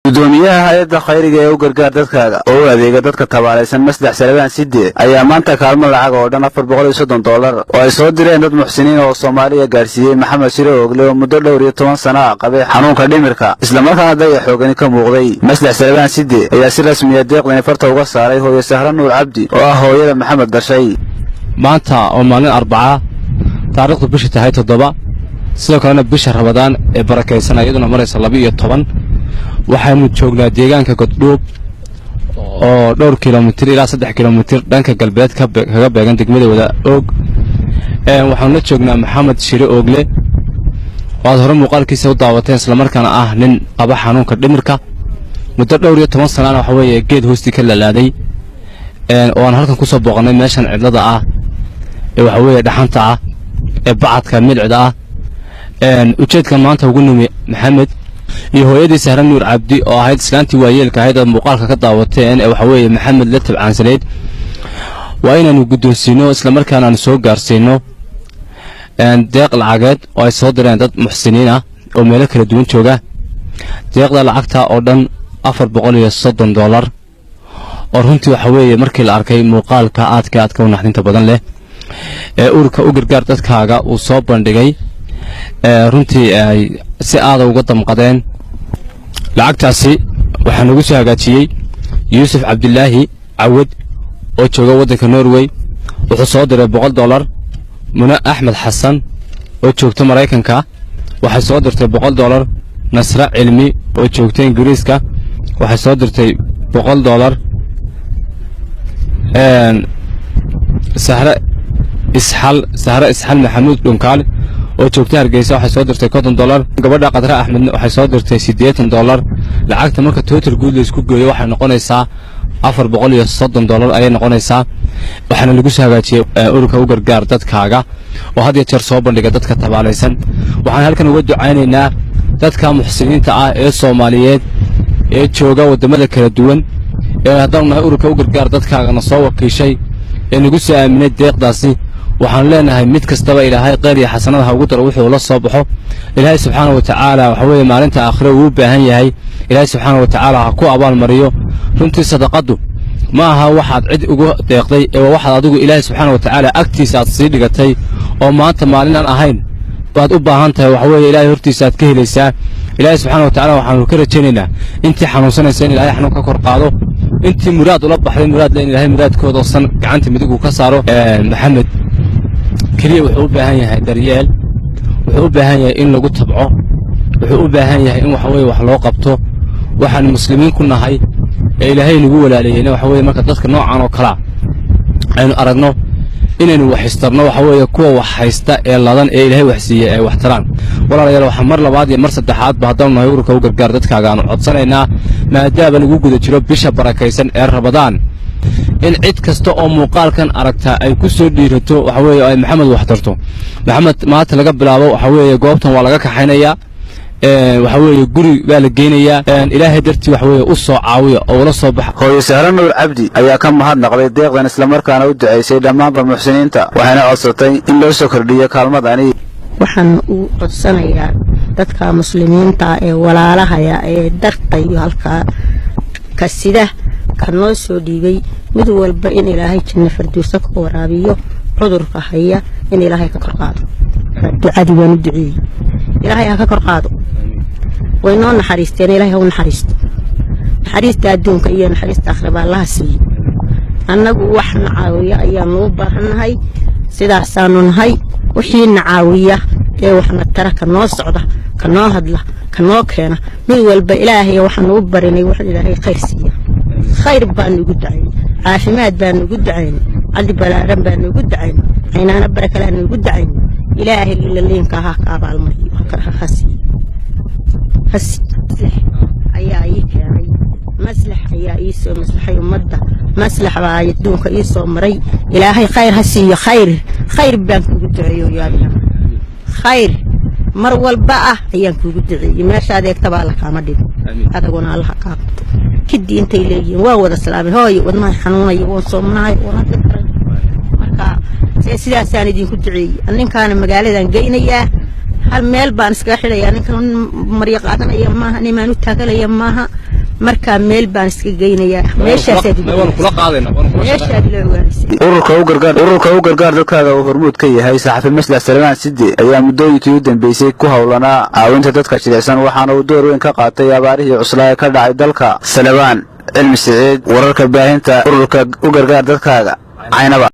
Gudoomiyaha hay-adda khayriga ee u gargaar dadkaaga oo u adeega dadka tabaalaysan, Maslax Salabaan Sidde, ayaa maanta kaalmo lacag oo dhan $430 oo ay soo direen dad muxsiniin oo Soomaaliya gaadhsiiyey Maxamed Shire Ogle, oo muddo dhowr iyo toban sano ah qabay xanuunka dhimirka, islamarkaana dayax xoogani ka muuqday. Maslax Salabaan Sidde ayaa si rasmiya deeqdani farta uga saaray hooyo Sahro Nuur Cabdi, oo ah hooyada Maxamed dhashay. Maanta oo maalin Arbacaa, taariikhdu bisha tahay 7, sidoo kalena bisha Rabadaan ee barakaysan iyaduna maraysa 12, waxaanu joognaa deegaanka Goddhuub oo dhowr kilomitir ilaa 3 kilomitir dhanka galbeed kaga beegan degmada Wada Oog. Waxaanu la joognaa Maxamed Shire Oogle, oo aad hore muuqaalkiisa u daawateen, islamarkaana ah nin qaba xanuunka dhimirka, muddo dhowr iyo toban sanana waxa weeye geed hoostii ka lalaaday, oo aan halkan ku soo booqannay meeshan cidlada ah ee waxa weeye dhaxanta ah ee bacadka milcida ah. Ujeedkan maanta ugu nimi Maxamed iyo hooyadii Sahre Nuur Cabdi, oo ahayd islaantii waayeelka ahayd aad muuqaalka ka daawateen ee waxa weeye Maxamed la tabcaansanayd, waa inaanu guddoonsiino, islamarkaana aanu soo gaarsiino deeq lacageed oo ay soo direen dad muxsiniin ah oo meelo kala duwan jooga. Deeqda lacagta oo dhan $430, oo runtii waxa weeye markii la arkay muuqaalka aadka aadka u naxdinta badan leh ee ururka u gargaar dadkaaga uu soo bandhigay, runtii ay si aada uga damqadeen. Lacagtaasi waxaa nagu soo hagaajiyey Yuusuf Cabdilaahi Cawad oo jooga waddanka Norway, wuxuu soo diray $100. Mune Axmed Xasan oo joogta Maraykanka waxay soo dirtay $100. Nasre Cilmi oo joogta Ingiriiska waxay soo dirtay $100. Sahre Isxal, Sahre Isxal Maxamuud Dhunkaal oo joogta Hargeysa waxay soo dirtay $50. Gabadha Qadre Axmedna waxay soo dirtay $80. Lacagta marka total guud la isku geeyo waxay noqonaysaa $430 ayay noqonaysaa. Waxaana lagu soo hagaajiyey ururka u gargaar dadkaaga, oo had iyo jeer soo bandhiga dadka tabaalaysan. Waxaan halkan uga ducaynaynaa dadka muxsiniinta ah ee Soomaaliyeed ee jooga waddamada kala duwan ee haddaanu nahay ururka u gargaar dadkaagana soo wakiishay ee nagu soo aaminay deeqdaasi. Waxaanu leenahay mid kastaba Ilaahay kheyr iyo xasanada ha ugu daro wuxuu la soo baxo. Ilaahay subxaana wa tacaala waxa weeye maalinta aakhiro uu u baahan yahay, Ilaahay subxaana wa tacaala ha ku abaalmariyo. Runtii sadaqaddu ma aha waxaad cid ugu deeqday ee waa waxaad adigu Ilaahay subxaana wa tacaala agtiisa aad sii dhigatay, oo maanta maalinaan ahayn baad u baahan tahay, waxa weeye Ilaahay hortiisa aad ka helaysaa. Ilaahay subxaana wa tacaala waxaanu ka rajaynaynaa intii xanuunsanaysa in Ilaahay xanuun ka kor qaado, intii muraad ula baxday muraad le in Ilaahay muraadkooda san gacanta midigu ka saaro. Maxamed keliya wuxuu u baahan yahay daryeel, wuxuu u baahan yahay in lagu tabco, wuxuu u baahan yahay in waxa weeye wax loo qabto. Waxaan muslimiin ku nahay ee Ilaahay nagu walaaleeyeyna waxa weeye marka dadka noocan oo kalea aynu aragno inaynu wax istarno, waxa weeye kuwa wax haysta ee ladan ee Ilaahay wax siiyey ay wax taraan. Walaalayaal, waxaa mar labaad iyo mar saddexaadba haddaanu nahay ururka u gargaar dadkaaga aanu codsanaynaa, maadaama lagu guda jiro bisha barakaysan ee Rabadaan, in cid kasta oo muuqaalkan aragtaa ay ku soo dhiirato, waxa weeye ay Maxamed wax tarto. Maxamed maanta laga bilaabo waxa weeye goobtan waa laga kaxaynayaa, waxa weeye guri baa la geynayaa. Ilaahay dartii waxa weeye u soo caawiya oo ula soo baxa. Hooyo Sahro Nuur Cabdi ayaa ka mahadnaqday deeqdan, islamarkaana u ducaysay dhammaanba muxsiniinta, waxayna codsatay in loo soo kordhiyo kaalmadani. Waxaan u codsanayaa dadka muslimiinta ee walaalahaya ee dartayo halkaa ka sida ka noo soo dhiibay, mid walba in Ilaahay janno farduusa ka waraabiyo, cudurka haya in Ilaahay ka kor qaado. Ducadii waan u duceeyey, Ilaahay ha ka kor qaado. Way noo naxariisteen, Ilaahay ha u naxariisto. Naxariista adduunka iyo naxariista aakhira baa Allaha siiyo. Annagu wax na caawiya ayaanu u baahannahay, sidaasaanu nahay. Wixii na caawiya ee waxna tara, ka noo socda, ka noo hadla, ka noo keena, mid walba Ilaahay waxaanu u barinay wax Ilaahay khayr siiya. Khayr baanu ugu ducaynay, caafimaad baanu ugu ducaynay, cadli balaaran baanu ugu ducaynay, caynaano barakalaanu ugu ducaynay. Ilaahay ilaliinka ha ka abaalmariyo, ha siiyo, ha siiyo. Maslax ayaa ii keenay, Maslax ayaa ii soo maslaxay ummadda, Maslax baa adduunka ii soo maray. Ilaahay khayr ha siiyo. Khayr, khayr baan kugu duceeyo yaadiga, khayr mar walba ah ayaan kugu duceeyey. Meeshaad eegtaba Alla kaama dhigo, adaguna Allaha kaa qabto. Kidii intay leeyihiin waa wada salaamay. Hooyo, wadnaha xanuunaya, waan soomnahay, waan hadli karay. Marka sidaasaan idinku duceeyey. Ninkaana magaaladan geynayaa. Hal meel baan iskaga xidhayaa. Ninkan maryo qaadanaya maaha, nimaan u taagalaya maaha. Markaa meel baan iska geynayaa, meeshaasaad Waanu kula qaadayna, waanu kula meeshaad ila ogaanaysa. Ururka u gargaar dadkaaga oo hormuud ka yahay saxafi Maslax Salmaan Sidde ayaa muddooyinkii u dambeysay ku howlanaa caawinta dadka jilicsan, waxaana uu door weyn ka qaatay abaarihii cuslaa ee ka dhacay dalka. Salabaan Cilmi Siciid, wararka baahinta ururka u gargaar dadkaaga, Caynaba.